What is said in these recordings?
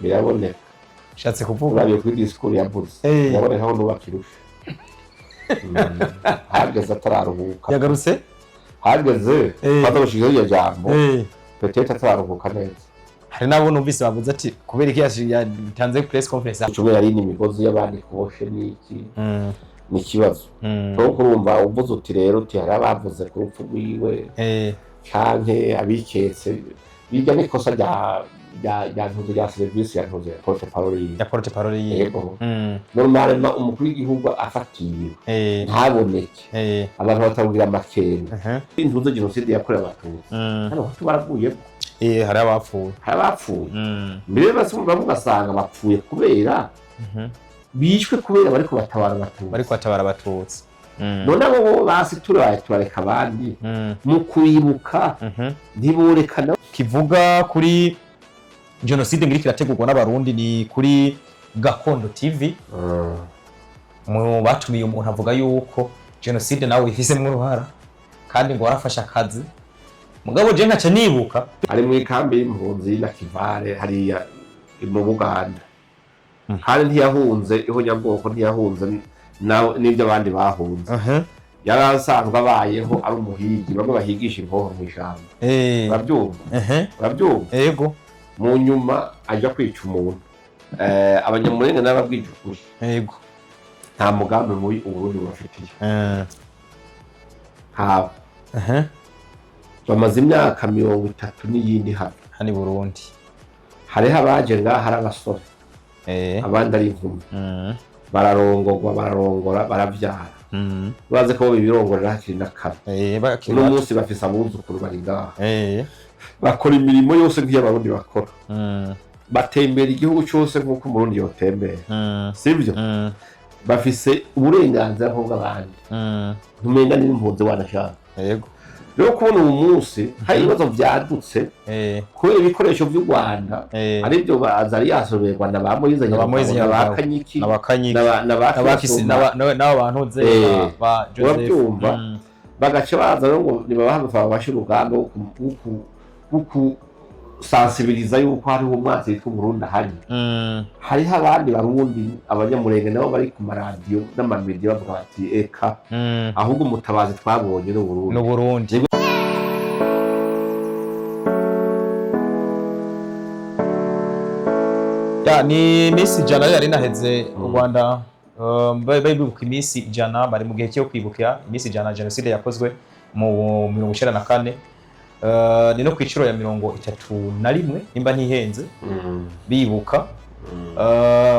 Biraboneka. Ushatse kuvuga? Urabiye kuri discours yavuze, biraboneka ko nubakirusha. Hageze atararuhuka. Yagarutse. Hageze baza gushikiriza iryo jambo, peut-être atararuhuka neza. Hari n'abo numvise bavuze ati kubera iki yatanze press conference? Cumwe yari n'imigozi y'abandi kuboshe n'iki, ni ikibazo. Donc urumva uvuze uti rero uti hari abavuze ku rupfu rwiwe canke abiketse, bijya n'ikosa rya ntuze, rya service ya ntuze, porte parole yiwe. Ya porte parole yiwe. Yego. Normalement umukuru w'igihugu afatiwe, ntaboneke, abantu batabugira amakenga. Intuze jenoside yakorewe Abatutsi, hano Abahutu baraguyemo. Hari abapfuye. Hari abapfuye mbere, bamwe ugasanga bapfuye kubera bishwe kubera bariko batabara Abatutsi. Bariko batabara Abatutsi. None abo bo basi turaye turareka abandi mu kwibuka, ntiborekana. Kivuga kuri jenoside ngiriko irategurwa n'Abarundi, ni kuri Gakondo TV. Mu batumiye umuntu avuga yuko jenoside nawe ifisemo uruhara kandi ngo warafashe akazi, mugabo je nkaca nibuka. Ari mu ikambi y'impunzi y'Inakivale hariya mu Buganda. Kandi ntiyahunze ihonyabwoko, ntiyahunze n'ibyo abandi bahunze. Yari asanzwe abayeho ari umuhigi, bamwe bahigisha inkoho mw'ishamba. Urabyumva? Urabyumva? Yego. Mu nyuma ajya kwica umuntu. Abanyamurenge n'ababwije ukuri, nta mugambi mubi Uburundi bubafitiye. Haba bamaze imyaka 30 n'iyindi hano. Hano i Burundi. Hariho abaje ngaha ari abasore, abandi ari inkumi, bararongorwa, bararongora, baravyara. Bazi ko bo bibirongorera hakiri na kare. Bakiri Uno bato. munsi bafise abuzukuru bari ngaha, bakora imirimo yose nk'iy'Abarundi bakora, batembera igihugu cyose nk'uko Umurundi yotembera, sibyo? Bafise uburenganzira nk'ubw'abandi. Ntumenga n'impunzi wanashaka. Rero kubona uyu munsi hari ibibazo vyadutse kubera ibikoresho vy'u Rwanda, aribyo Azarias Rwanda ba Moise Ba Moise Nyarugabo na ba Nyarugabo. Kanyiki N'abakanyiki na ba n'abakisi Kisoma. n'aba bantu ze ba Joseph. Urabyumva? Bagaca baza rero ngo nibabaha amafaranga bashe urugamba rwo kusansibiriza yuko hariho umwanzi witwa Umurundi ahari. Hariho abandi Barundi, Abanyamurenge nabo bari ku maradiyo n'amamediya bavuga bati eka, ahubwo umutabazi twabonye ni Uburundi. N'Uburundi. Ya ni iminsi 100 yari naheze u Rwanda bari bibuka iminsi 100, bari mu gihe cyo kwibuka iminsi 100 jenoside yakozwe mu 94. Ni no ku icuro ya 31 nimba ntihenze, bibuka.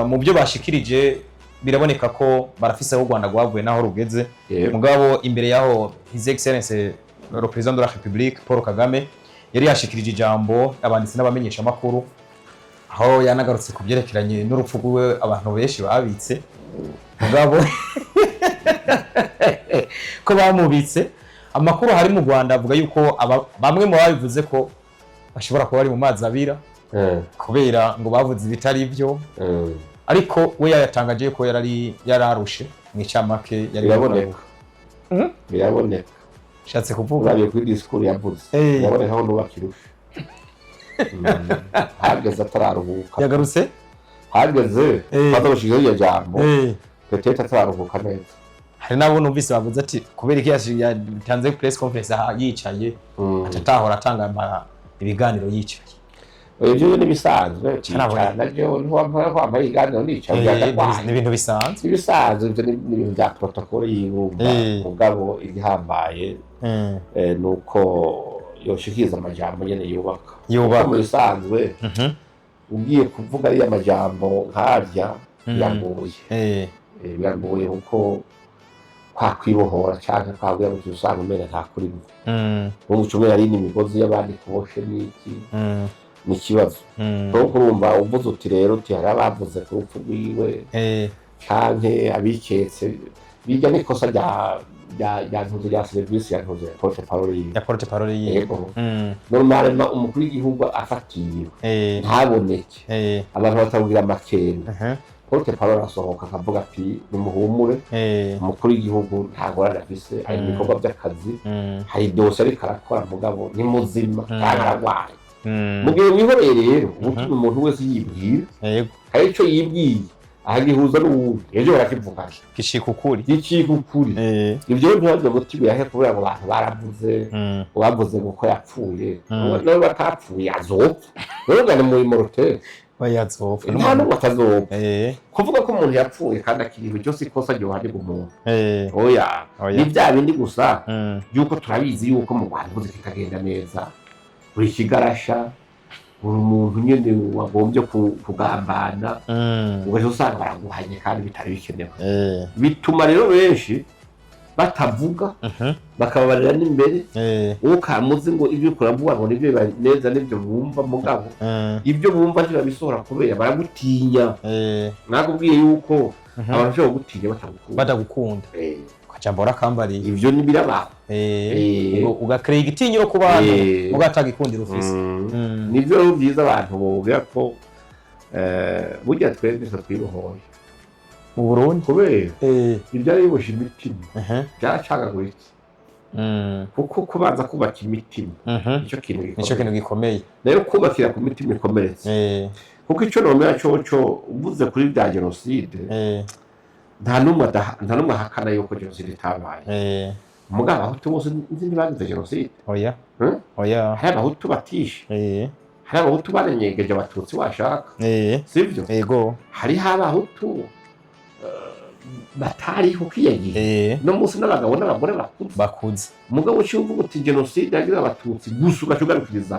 Mu byo bashikirije biraboneka ko barafise aho u Rwanda rwavuye n'aho rugeze. Mugabo imbere yaho His Excellence le Président de la République Paul Kagame yari yashikirije ijambo abanditsi n'abamenyeshamakuru, aho yanagarutse ku byerekeranye n'urupfu rwiwe abantu benshi babitse, mugabo ko bamubitse. Amakuru hari mu Rwanda avuga yuko bamwe mu babivuze ko bashobora kuba bari mu mazi abira kubera ngo bavuze ibitari byo, ariko we yayatangaje ko yarari yararushe mu icamake yari Biraboneka. Biraboneka. Ushatse kuvuga? Urabiye kuri discours yavuze, biraboneka ko nubakirusha. Hageze atararuhuka. Yagarutse. Hageze baza gushikiriza iryo jambo, peut-être atararuhuka neza. Hari n'abo numvise bavuze ati kubera iki yatanze press conference aha yicaye, atatahora atanga ibiganiro yicaye. Ibyo ni ibisanzwe. Cyane. Kwicara nabyo ntiwampora kwambaye ibiganiro nicaye. Ni ibintu bisanzwe. Ibisanzwe, ibyo ni ibintu bya protocole y'ibumba. Mugabo igihambaye ni uko yoshikiriza amajambo nyene yubaka. Yubaka. Kuko mu bisanzwe ugiye kuvuga ariya majambo nkarya, biragoye. Biragoye kuko kwa kwibohora canke kwa ngo usanga umenga nta kurimo. Urumva umenga ari n'imigozi y'abandi kuboshe n'iki, ni ikibazo. Donc urumva uvuze uti rero uti hari abavuze ku rupfu rwiwe canke abiketse, bijya n'ikosa rya ntuze, rya service ya ntuze, porte parole yiwe. Ya porte parole yiwe. Yego. Normalement umukuru w'igihugu afatiwe, ntaboneke, abantu batabugira amakenga, porte parole arasohoka akavuga ati nimuhumure, umukuru w'igihugu nta ngorane afise, ari mu bikorwa by'akazi, hari dosiye ariko arakora, mugabo ni muzima kandi aragwaye. Mu gihe wihoreye rero, ubutuma umuntu wese yibwira, hari ico yibwiye ahagihuza n'uwundi, ejo barakivugana. Gishika ukuri. Gicika ukuri. Ivyo rero ntibavuge ngo tibuyahe kubera ngo abantu baravuze, ngo bavuze ngo ko yapfuye. Nawe batapfuye azopfa, rero ngane mu immortel. Bayazopfa. Nta n'umwe atazopfa. Kuvuga ko umuntu yapfuye kandi akiriho, iryo si ikosa ryohanirwa umuntu. Oya. Oya. Ni bya bindi gusa yuko turabizi yuko mu Rwanda ubuze kitagenda neza, buri kigarasha, buri muntu nyene wagombye kugambana, ugaca usanga baraguhanye kandi bitari bikenewe. Bituma rero benshi batavuga, bakababarira n'imbere. Uwo kamuzi ngo ibyo uriko uravuga ngo nibyo neza, nibyo bumva, mugabo ibyo bumva ntibabisohora kubera baragutinya. Nakubwiye yuko abantu bashobora kugutinya batagukunda. Batagukunda. Ukajambo warakambariye. Ivyo ntibirabaho. Ugakreye igitinyiro ku bantu, mugatanga ikundiro ufise. Nivyo rero byiza abantu bobwira ko burya twebwe twibohoye mu Burundi. Kubera ibyari biboshe imitima byaracagaguritse, kuko kubanza kubaka imitima nicyo kintu nico gikomeye. Kintu gikomeye. Rero kubakira ku mitima ikomeretse, kuko icyo nomera coco uvuze kuri bya jenoside, nta n'umwe ahakana yuko jenoside itabaye. Mugabo Abahutu bose nzi ntibagize jenoside. Oya. Hmm? Oya. Hari Abahutu batishe, hari Abahutu barenyegeje Abatutsi washaka, sivyo? Ego. Hariho Abahutu batariho kiyagiye, no munsi n'abagabo n'abagore bakuze. Bakuze. Mugabo uciye uvuga uti jenoside yagize Abatutsi gusa, ugaca ugarukiriza,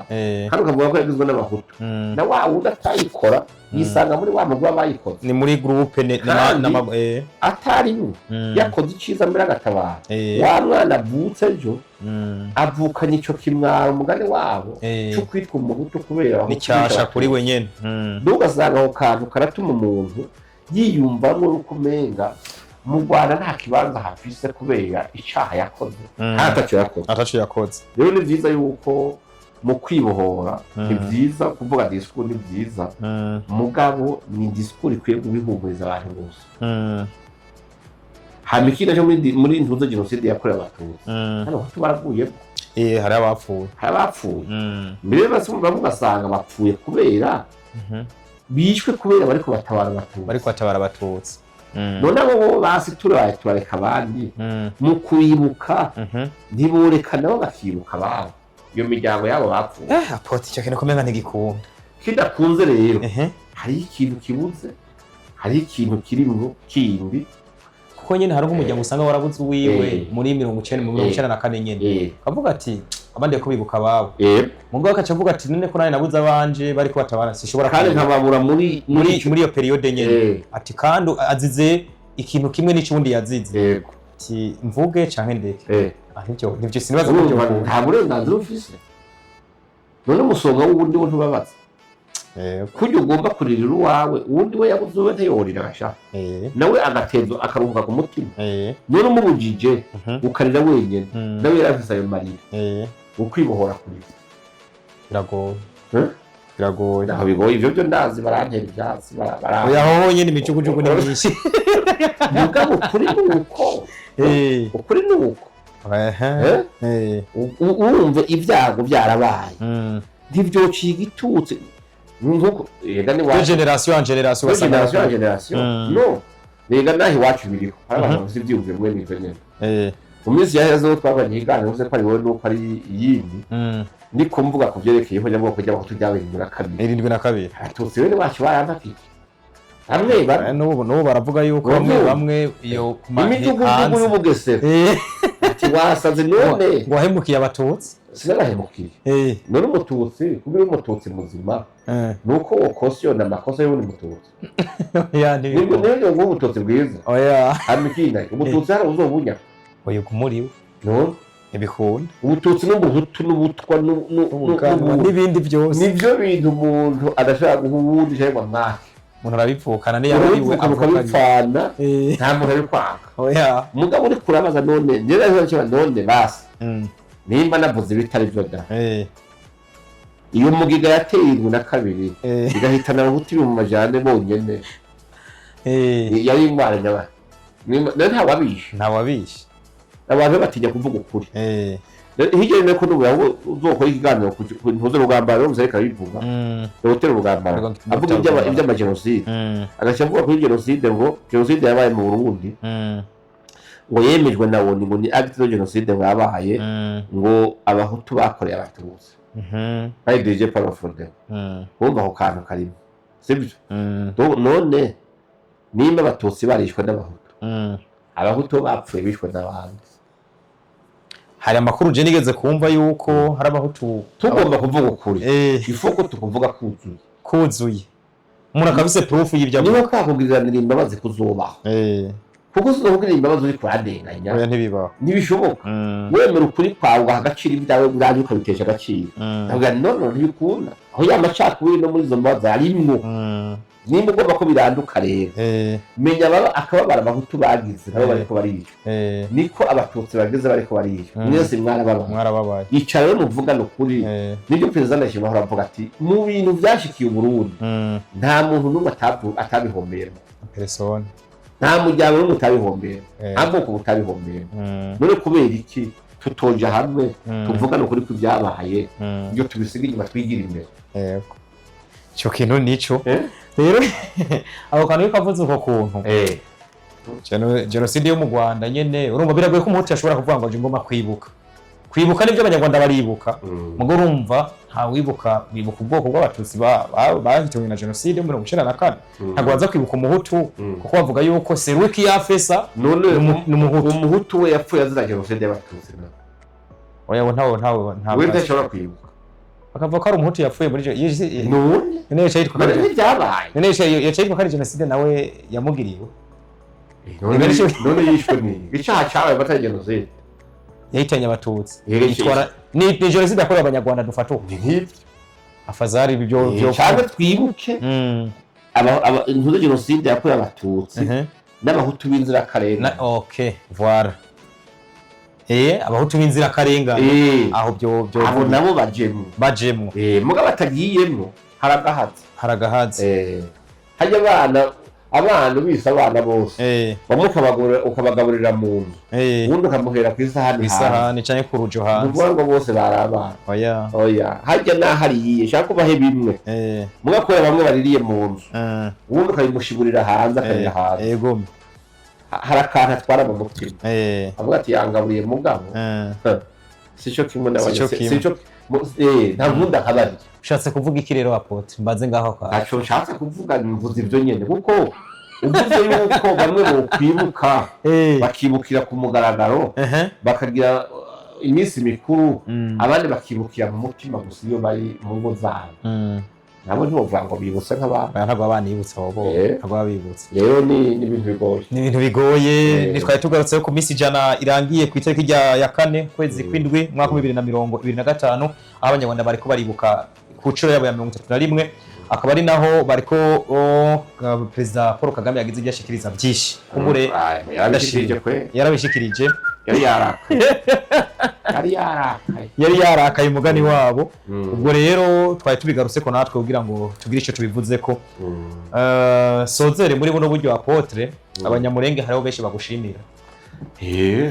kandi ukavuga ko yagizwe n'Abahutu, na wa wundi atayikora yisanga muri wa mugwi w'abayikoze. Ni muri groupe ne Kandi nama. Atarimwe yakoze iciza mbere agatabara, wa mwana avutse ejo avukanye ico kimwaro, umugani wabo, cyo kwitwa Umuhutu kubera Abahutu n'icyasha bica kuri we nyene. Ugasanga ako kantu karatuma umuntu yiyumvamo yuko umenga mu Rwanda nta kibanza hafise kubera icaha yakoze, ataco yakoze. Ataco yakoze. Rero ni vyiza yuko mu kwibohora, ni vyiza kuvuga discours, ni vyiza, mugabo ni discours ikwiye kubihumuriza abantu bose. Hama ikindi naco, muri ntuzo jenoside yakorewe Abatutsi, hano Abahutu baraguyemo. Hari abapfuye. Hari abapfuye mbere, bamwe ugasanga bapfuye kubera bishwe kubera bariko batabara Abatutsi. Bariko batabara Abatutsi. None abo bo basi turabaye turareka abandi mu kwibuka, ntiboreka nabo bakibuka ababo, iyo miryango yabo bapfuye? Apôtre, icyo kintu kumenga ntigikunda. Kidakunze rero, hariho ikintu kibuze, hariho ikintu kirimwo kindi. Kuko nyine hari nk'umuryango usanga warabuze uwiwe muri 90, mu 94 nyene, akavuga ati abandi bariko bibuka ababo, mugabo akaca avuga ati none ko nanjye nabuze abanje bariko batabara, sinshobora kandi kwibuka. Nkababura muri Muri iyo période nyene, ati kandi azize ikintu kimwe n'ico uwundi yazize, ati mvuge canke ndeke? Ah, nivyo sinibaza ko Urumva vyokunda. nta burenganzira ufise. None umusonga w'uwundi wo ntubabaza? Kurya ugomba kuririra uwawe, uwundi we yabuze uwe ntiyorira agashaka, nawe agateza akaruhuka ku mutima. None umubujije ukarira wenyine, nawe yari afise ayo marira. Ukwibohora kurira. Biragoye. Eh? Biragoye. Ntaho bigoye, ivyo byo ndazi, barantera ivyatsi, Oya, aho honyene imijugujugu ni myinshi. Mugabo ukuri ni uko. Ukuri ni uko. Eh? Wumve ibyago byarabaye, ntivyociye igitutsi nkuko ega ni De wacu génération en génération. De ugasanga génération en génération. No rega naho iwacu biriho, hari abantu bafite ivyiyumviro mwe n'ivyo nyene. Mu minsi yaheze aho twabanye iganiro, uvuze ko ari wowe nuko ari iyindi, niko mvuga ku vyerekeye ihonyabwoko ry'Abahutu ryabaye 72. 72. Abatutsi bene wacu barantakije bamwe bamwe. N'ubu baravuga yuko bamwe Urabyumva? bamwe iyo ku Imijugujugu hanze. y'Ubugesera, ati wasaze none. Ngo wahemukiye Abatutsi. Sinarahemukiye. None Umututsi, kuba uri Umututsi muzima, nuko wokosiyona amakosa y'uwundi Mututsi? Oya, Nibwo ntibikunda. niyo ngo Ubututsi bwiza. Oya. Hama ikindi, Umututsi hari uzobunya? Oya, kumuriwe. None ntibikunda. Ubututsi n'Ubuhutu n'Ubutwa Ubuganwa n'ibindi byose. Nivyo bintu umuntu adashobora guha uwundi cyangwa mwake. Umuntu arabivukana niyo aba ari we Urabivuka avukanye. mukabipfana, nta muntu ari kwanga. Oya. Mugabo uri kurabaza none njyewe none basi, nimba navuze ibitari byo da, iyo mugiga yateye 72 igahitana Abahutu 400,000 bonyene, yari indwara nyabana nayo ntawabishe. Ntawabishe. Abantu batinya kuvuga ukuri. Hirya no hino n'ubu uzokora ikiganiro ku ntuze rugambara rero reka bivuga Dr Rugambara avuga Dr. Rugambara. Iby'amajenoside, agaca avuga kuri jenoside, ngo jenoside yabaye mu Burundi, ngo yemejwe na ONU, ngo ni acte de génocide, ngo yabaye, ngo Abahutu bakoreye Abatutsi bari dirigé par Frodebu. Wumva ako kantu karimo, sibyo? None nimba Abatutsi barishwe n'Abahutu, Abahutu bapfuye bishwe n'abandi? Hari amakuru je nigeze kumva yuko hari Abahutu. Tugomba kuvuga ukuri, ifo ko tukuvuga kuzuye. Kuzuye, umuntu akabise proof y'ibyo avuga. Niba kwakugiriranira imbabazi kuzubaho, kuko uzokugirira imbabazi uri kurandenganya. Oya, ntibibaho. Ntibishoboka. Wemera ukuri kwawe, ugaha agaciro ibyawe ubwanyu, ukabitesha agaciro. Ndavuga nti none ntibikunda, aho ya macakubiri no muri izo mbabazi harimwo. Nimba ugomba ko biranduka rero, menya akababara Abahutu bagize nabo bariko baricwa, niko Abatutsi bagize bariko baricwa. Mwese mwarababaye. Mwarababaye. Icara rero muvugane ukuri. Nibyo Perezida Ndayishimiye ahora avuga ati mu bintu vyashikiye Uburundi, nta muntu n'umwe atabihombera. Personne. Nta muryango n'umwe utabihombera, nta bwoko butabihombera. None kubera iki tutoja hamwe, tuvugane ukuri kw'ibyabaye, ibyo tubisiga inyuma, twigira imbere? Yego, ico kintu nico. Eh? Rero ako kantu iyo kavuze uko kuntu, jenoside yo mu Rwanda nyene, urumva biragoye ko Umuhutu ashobora kuvuga ngo aje ngomba kwibuka. Kwibuka nibyo, Abanyarwanda baribuka, mugo urumva nta wibuka, wibuka ubwoko bw'Abatutsi bahitanywe na jenoside yo 94. Ntabwo baza kwibuka Umuhutu, kuko bavuga yuko celui qui a fait ça None ni Umuhutu. Umuhutu we yapfuye azira jenoside y'Abatutsi na Oya, we ntawe ntawe. We ntashobora kwibuka. Bakavuga ko ari Umuhutu yapfuye muri None none yaciye yitwa ko none ari ntibyabaye. None yaciye yitwa ko ari jenoside nawe yamugiriwe. None yishwe ni icyaha cyabaye batari jenoside? Yahitanye Abatutsi. Yego. Yitwara ni jenoside yakorewe Abanyarwanda, dufata uko. Ni nk'ibyo. Afazari ibyo byo. Cyangwa twibuke intuze jenoside yakorewe Abatutsi n'Abahutu b'inzirakarengane. Na, okay, voilà, Abahutu b'inzirakarengane. Aho byo Abo nabo bajemwo. Bajemwo. Muga batagiyemwo haragahatse. Haragahaze. Hajya abana bise abana bose, bamwe ukabagaburira mu nzu, ubundi ukamuhera ku isahani hanze. Isahani canke ku rujo hanze. Ukuvuga ngo bose bari abana? Oya. Oya, hajya n'ahariye shaka kubahe bimwe, muga kubera bamwe baririye mu nzu, ubundi ukabimushiburira hanze, akarira hanze. Yego. Hari akantu atwara mu mutima, avuga ati yangaburiye mugabo sico kimwe n'abandi. Sico kimwe. Sico nta nkunda nkabarya. Ushatse kuvuga iki rero, apôtre? Mbaze ngaho kwa. Ntaco nshatse kuvuga, mvuze ibyo nyene, kuko uvuze yuko bamwe bokwibuka, bakibukira ku mugaragaro, bakagira iminsi mikuru, abandi bakibukira mu mutima gusa iyo bari mu ngo zabo, nabo ntibovuga ngo bibutse nk'abandi. Oya, ntabwo abana yibutse abo bo. Ntabwo baba bibutse. Rero ni ibintu bigoye. Ni ibintu bigoye. Ntitwari tugarutse ku minsi 100 irangiye ku itariki ya 4 kwezi kw'indwi umwaka wa 2025, aho Abanyarwanda bariko baribuka ku nshuro yabo ya 31, akaba ari naho bariko Perezida Paul Kagame yagize ibyo ashikiriza byinshi kumbure. Ah, yarabishikirije kwe. Yarabishikirije. Yari yarakaye, yari yarakaye. Yari yarakaye, umugani wabo. Ubwo rero twari tubigarutse ko natwe kugira ngo tugire icyo tubivuze ko. Sozere muri buno buryo, apôtre, Abanyamurenge hariho benshi bagushimira.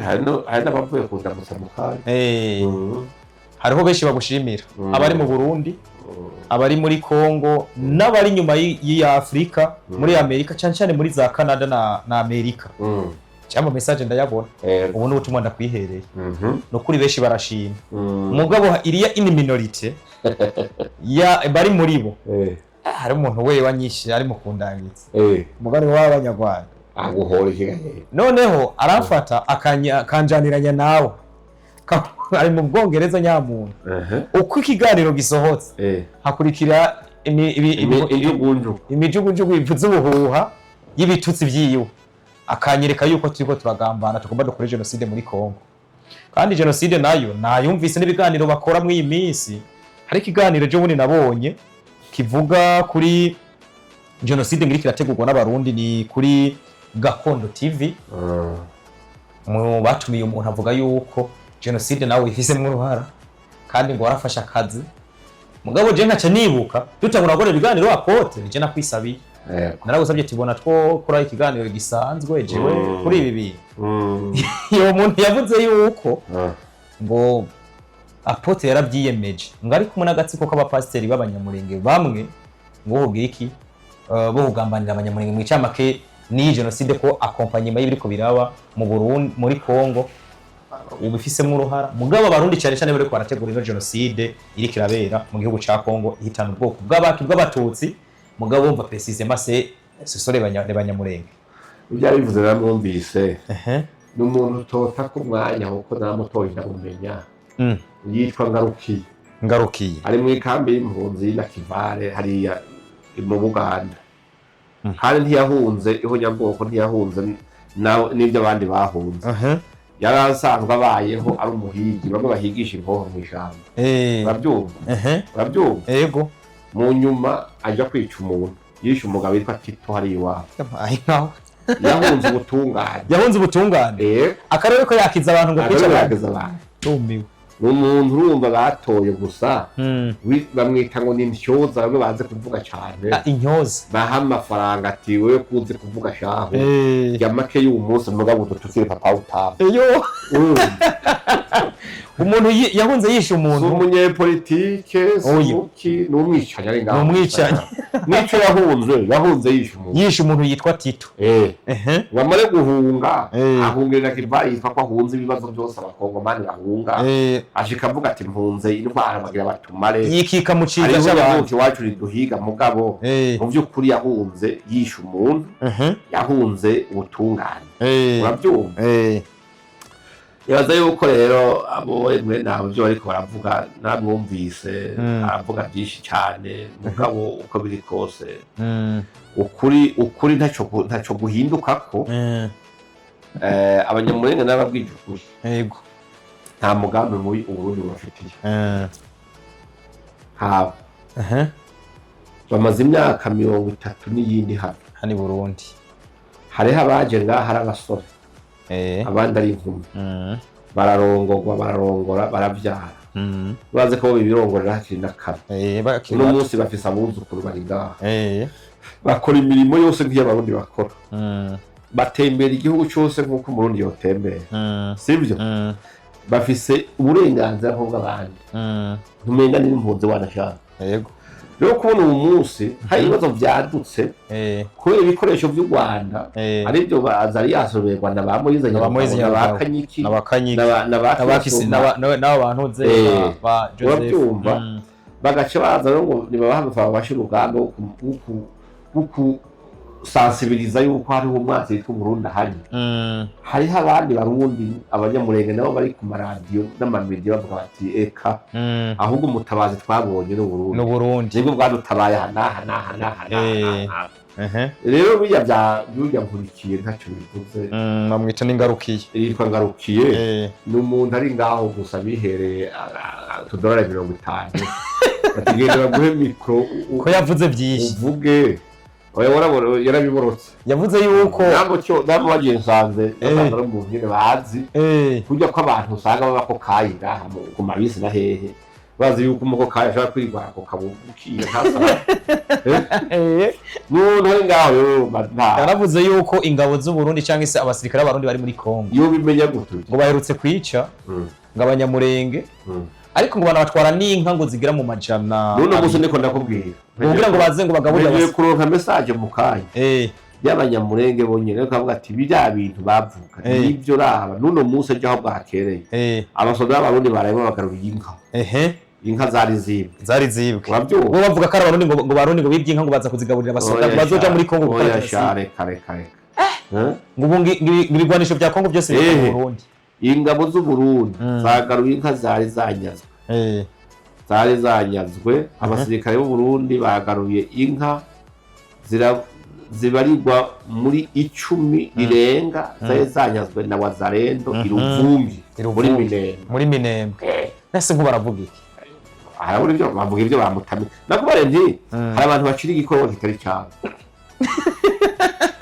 Hari n'abavuye kundamutsa mu kanya. Hariho benshi bagushimira, abari mu Burundi, abari muri Congo, n'abari inyuma y'iya Afurika, muri Amerika, cyane cyane muri za Canada na Amerika. Cyangwa message ndayabona. Ubu ni ubutumwa ndakwihereye. Ni ukuri benshi barashima. Mugabo iriya ini minorité ya bari muri bo, hari umuntu we wanyishe ari mu kundangitsa, umugani w'Abanyarwanda. Aguhora ikiganiro. Noneho aramfata akanjaniranya nawe. Ari mu Bwongereza nyamuntu. Uko ikiganiro gisohotse, hakurikira Imijugunju. Imijugujugu ivuze ubuhuha y'ibitutsi vyiwe, akanyereka yuko turiko turagambana, tugomba dukore jenoside muri Congo. Kandi jenoside nayo nayumvise n'ibiganiro bakora muri iyi minsi. Hari ikiganiro ejo bundi nabonye kivuga kuri jenoside ngiri kirategurwa n'Abarundi, ni kuri Gakondo TV. Mu batumiye umuntu avuga yuko jenoside nawe ifisemo uruhara kandi ngo warafashe akazi. Mugabo je nkaca nibuka dutangura gukora ibiganiro, apôtre, nije nakwisabiye. Naragusabye tibona two kora ikiganiro gisanzwe jewe kuri ibi bintu. Iyo muntu yavuze yuko ngo Apôtre yarabyiyemeje ngo ari kumwe n'agatsiko k'abapasiteri b'Abanyamurenge bamwe ngo hogira iki, bo kugambanira Abanyamurenge. Mu icamake, n'iyi jenoside ko accompagnement y'ibiriko biraba mu Burundi, muri Congo, ubifisemo uruhara. Mugabo Abarundi cyane cyane bariko barategura ino jenoside iriko irabera mu gihugu ca Congo, ihitana ubwoko bw'abaki, bw'Abatutsi. Mugabo wumva précisément ce sont les Banyamurenge. Ibyo yabivuze naramwumvise. Ni umuntu utota ku mwanya, kuko naramutoye ndamumenya. Yitwa Ngarukiye. Ngarukiye. Ari mu ikambi y'impunzi y'Inakivale hariya mu Buganda. Kandi ntiyahunze ihonyabwoko, ntiyahunze n'ibyo abandi bahunze. Yari asanzwe abayeho ari umuhigi, bamwe bahigisha inkoho mu ijambo. Urabyumva? Urabyumva? Ego. Mu nyuma aja kwica umuntu, yishe umugabo witwa Tito hariya iwabo. Ahi naho. Yahunze ubutungane. Yahunze ubutungane. Akarere ko yakiza abantu ngo kwica akarere abantu. Yakiza abantu. Tumiwe. Ni umuntu urumva batoye gusa. Bamwita ngo ni intyoza, bamwe bazi kuvuga cyane. Ah, intyoza. Baha amafaranga ati: "Wewe kuzi kuvuga shahu, jya make y'uwo munsi, mugabo udutukire papa utaha." Eyo. Urumva? Umuntu yahunze yishe Si umuntu. umunyepolitike, si Oya. umuki, ni umwicanyi ari ngaho. Ni umwicanyi. Nico yahunze, yahunze yishe umuntu. Yishe umuntu yitwa Tito. Bamare guhunga, ahungira kiva yitwa ko ahunze ibibazo byose Abakongomani bahunga. Ashika avuga ati: "Mpunze intwara bagira batumare." Yikika mu ciza Hariho c'abantu. nyamuki iwacu riduhiga, mugabo mu by'ukuri yahunze yishe umuntu, yahunze ubutungane. Urabyumva? Ibaza yuko rero abo mwe nabo byo bariko baravuga namwumvise. Aravuga byinshi cyane, mugabo uko biri kose, ukuri ntaco guhindukako. Abanyamurenge n'ababwije ukuri, nta mugambi mubi Uburundi bubafitiye. Haba bamaze imyaka 30 n'iyindi hano. Hano i Burundi. Hariho abaje ngaha ari abasore, abandi ari inkumi. Bararongorwa, bararongora, baravyara. Bazi ko bibirongorera hakiri na kare. Bakiri Uno bato. munsi bafise abuzukuru bari ngaha, bakora imirimo yose nk'iy'Abarundi bakora, batembera igihugu cyose nk'uko Umurundi yotembera. Sibyo? Bafise uburenganzira nk'ubw'abandi. Ntumenga n'impunzi wanashaka. Rero kubona uyu munsi hari ibibazo vyadutse kubera ibikoresho vy'u Rwanda, aribyo baza yasoberwa na ba Moyize Na ba Moyize Nyarugabo, na ba Nyarugabo. Kanyiki, n'Abakanyiki, na ba n'abakisi Kisoma. n'aba bantu ze ba Joseph. Urabyumva? Bagaca baza rero ngo nibabaha amafaranga bashe urugamba wo kusansibiriza yuko hariho umwanzi witwa Umurundi ahari. Hariho abandi Barundi, Abanyamurenge nabo bari ku maradiyo n'amamediya bavuga bati: "Eka, ahubwo umutabazi twabonye ni Uburundi." N'Uburundi. Nibwo bwadutabaye aha n'aha n'aha n'aha n'aha n'aha. Rero biriya bya buriya Nkurikiye ntacyo bivuze. Bamwita n'Ingarukiye. Yitwa Ngarukiye. Ni umuntu ari ngaho gusa bihereye utudolari 50, bati: "Genda baguhe mikoro Ko yavuze byinshi. uvuge." Oya, yarabiborotse. Yavuze yuko Ntabwo cyo ntabwo bagiye nsanze basanze ari umuntu nyine bazi, kurya ko abantu usanga baba ko kayi ngaha ku mabisi na hehe, bazi yuko umukokayi ashobora kwirwara ako kabukiye ntasara. N'umuntu ari ngaho rero Yaravuze yuko ingabo z'u Burundi cyangwa se abasirikare b'Abarundi bari muri Kongo iyo bimenya gutyo. ngo baherutse kwica ngo Abanyamurenge, ariko ngo banabatwara n'inka ngo zigera mu majana N'uno munsi abiri. niko ndakubwira. Ngo kugira ngo baze ngo bagaburire Ngiye kuronka message mu kanya y'Abanyamurenge bonyene, ariko bavuga ati biriya bintu bavuga nibyo. Raba n'uno munsi ejo aho bwakereye, abasoda b'Abarundi baraye babagaruye inka, inka zari zibwe. Zari zibwe. Urabyumva? Bo bavuga ko ari Abarundi, ngo Barundi ngo bibye inka, ngo baza kuzigaburira abasoda ngo bazoja muri Kongo gukora Oya jenoside. sha, reka reka reka. Eh? Ngo ubu ibigwanisho bya Kongo byose biri mu Burundi. Ingabo z'Uburundi zagaruye inka zari zanyazwe. Zari zanyazwe. Abasirikare b'Uburundi bagaruye inka zibarirwa muri 10 rirenga zari zanyazwe na Wazalendo i Ruvungi I muri Ruvungi. Minembwe. Muri Minembwe. Nese nko baravuga iki? Harabura ibyo bavuga, ibyo bamutamye. Nakubare nti hari abantu bacira igikorwa kitari cyabo,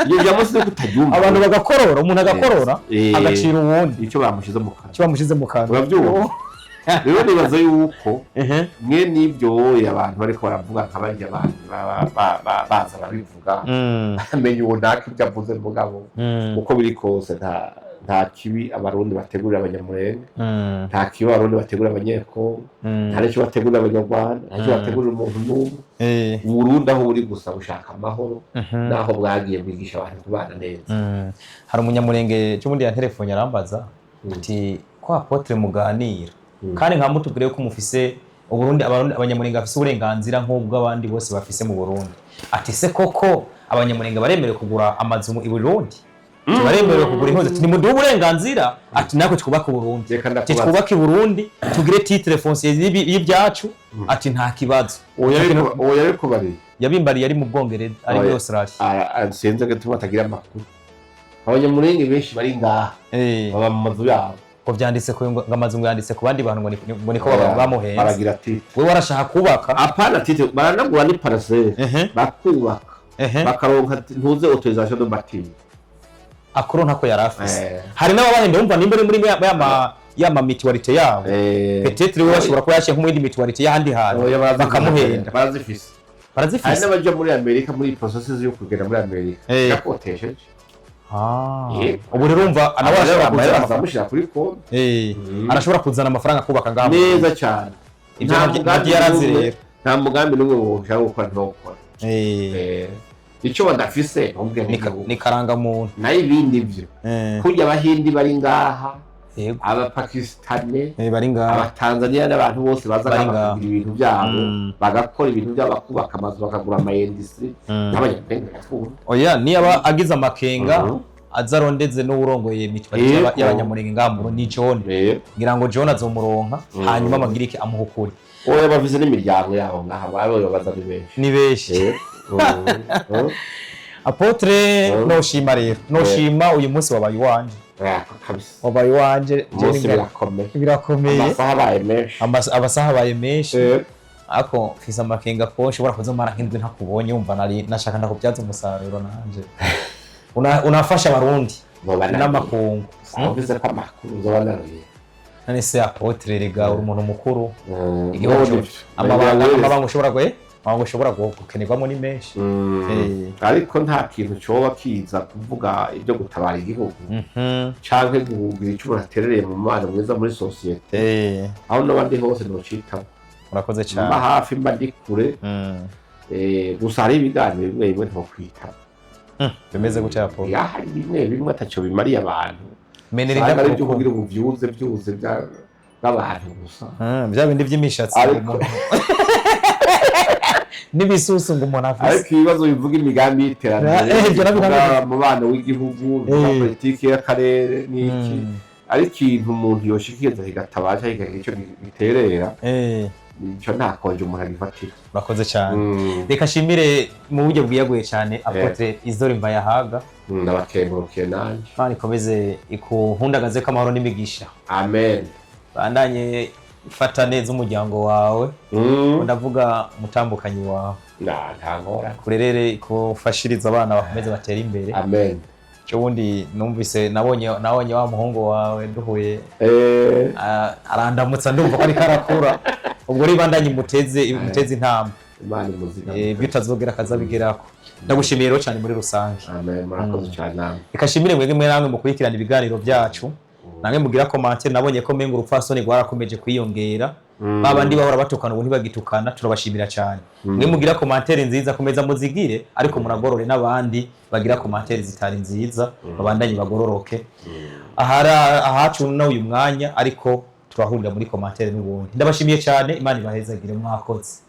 iyo bya munsi no kutabyumva. Abantu bagakorora, umuntu agakorora agacira uwundi Icyo bamushize mu kanwa. Icyo bamushize mu kanwa. Urabyumva? Rero nibaza yuko mwe n'ibyo wowe abantu bariko baravuga nka barya abantu baza barabivuga, amenya uwo ntako ibyo avuze, mugabo uko biri kose nta Nta kibi Abarundi bategurira Abanyamurenge, nta kibi Abarundi bategurira Abanyekongo, nta n'icyo bategurira Abanyarwanda, nta n'icyo bategurira umuntu n'umwe. Uburundi aho buri gusa bushaka amahoro, naho bwagiye bwigisha abantu kubana neza. Hari Umunyamurenge cy'ubundi yantelefone, arambaza ati: "Ko apôtre muganira kandi nka mutubwire ko mufise Uburundi, Abarundi, Abanyamurenge bafise uburenganzira nk'ubw'abandi bose bafise mu Burundi," ati: "Se koko Abanyamurenge baremerewe kugura amazu i Burundi? Baremerewe kugura impuzu?" Ati: "Nimuduhe uburenganzira," ati, "natwe twubake Uburundi." Reka Ati: ndakubaza. "Twubake Uburundi, tugire titre foncier y'ibyacu," ati, "nta kibazo." Uwo yabikubariye? Yabimbariye ari mu Bwongereza, ari muri Oya. Australia. Sinzi gituma batagira amakuru. Abanyamurenge benshi bari ngaha baba mu mazu yabo. Ngo vyanditse ku, ngo amazu ngo yanditse ku bandi bantu, ngo niko bamuhenze. Baragira titre. Wewe warashaka kubaka. Apana titre, baranagura ni parcelle, bakubaka, bakaronka ntuze autorisation de bâtir. Akuru ntako yari afise. Hari n'ababahenda, wumva nimba uri muri ya ma mutualité yabo, peut-être we bashobora kuba yashiye nko mu yindi mutualité y'ahandi hantu, Oya, bakamuhenda. Barazifise. Hari Barazifise. n'abaja muri Amerika, muri processus yo kugera muri Amerika yakotesheje. Yego. Ubu rero urumva nawe arashobora amahera kuzana amafaranga. Bazamushyira kuri konti. Arashobora kuzana amafaranga akubaka ngaha mu Neza cyane. Ibyo Nta mugambi nabyo yarazi n'umwe- rero. Nta mugambi n'umwe woshaka gukora ntawukora. Icyo badafise ntubwe nk'igihugu. Ni karangamuntu. Nayo ibindi byo kurya, Abahindi bari ngaha, Abapakistane, Bari ngaha. Abatanzaniya n'abantu bose baza Bari ngaha ngaha. bakagira ibintu byabo, bagakora ibintu byabo, bakubaka amazu, bakagura ama industries, n'Abanyamurenge barakunda. Oya, niba agize amakenga, aza arondeze n'uwurongoye mutualité y'Abanyamurenge ngaha mu Burundi, ni John. Ngira ngo John azomuronka, hanyuma amagirike amuha ukuri. Oya, bafise n'imiryango yabo ngaha, babo baza ari benshi. Ni benshi. Apôtre, noshima rero, noshima uyu munsi wabaye iwanje. Kabisa. Wabaye iwanje. Umunsi birakomeye. Birakomeye. Amasaha abaye menshi. Amasaha abaye menshi, ariko mfise amakenga ko nshobora kuzomara nk'indwi ntakubonye. Wumva nari nashaka ndakubyaza umusaruro nanje. Unafasha Abarundi Noba nariye. n'amakungu. Uvuze ko amakuru nzoba nariye. None se apôtre, rega uri umuntu mukuru. Igihugu None ivyo. amabanga ushobora amabanga ushobora gukenerwamo ni menshi. Ariko nta kintu coba kiza kuvuga ibyo gutabara igihugu canke kugira ico umuntu aterereye mu mubano mwiza muri société, aho n'abandi hose nocitaba. Murakoze Mba cyane. hafi, mba ndi kure. Gusa hari ibiganiro bimwe bimwe ntokwitaba. Bimeze gutya, apôtre? Ya, hari bimwe bimwe ataco bimariye abantu. Menera Usanga ari inda. ibyo kugira ubuvyuze byuze bw'abantu gusa. Bya bindi by'imishatsi n'ibisusu ngo umuntu afise. Ariko ibibazo bivuga imigambi y'iterambere, Ibyo nabyo bivuga nabyo. umubano w'igihugu, bivuga politiki y'akarere n'iki, ari ikintu umuntu yoshikiriza kigatabara canke kikagira ico giterera, ico nta konje umuntu agifatira. Urakoze cyane. Reka nshimire mu buryo bwiyaguye cyane apôtre Isidore Mbayahaga. Ndabakengurukiye nanje. Imana ikomeze ikuhundagaze ko amahoro n'imigisha. Amen. Bandanye ifata neza umuryango wawe. Ndavuga umutambukanyi wawe. Na nta ngorane. Kurerere, ikufashiriza abana bakomeze batere imbere. Amen. Cyo bundi numvise, nabonye wa muhungu wawe duhuye, arandamutsa, ndumva ko ariko arakura. Ubwo ribandanye imuteze intambwe. Imana imuzigame. Ibyo utazogera akazabigerako. Ndagushimiye rero cyane muri rusange. Amen, murakoze cyane namwe. Reka nshimire mwebwe mwe namwe mukurikirana ibiganiro byacu, namwe mugira commentaire. Nabonye ko menga urupfasoni rwarakomeje kwiyongera. Ba bandi bahora batukana ubu ntibagitukana, turabashimira cyane. Mwe mugira commentaire nziza, komeza muzigire, ariko muragorore n'abandi bagira commentaire zitari nziza, babandanye bagororoke. Ahari ahacu na uyu mwanya, ariko turahurira muri commentaire n'ubundi. Ndabashimiye cyane, Imana ibahezagire, mwakoze.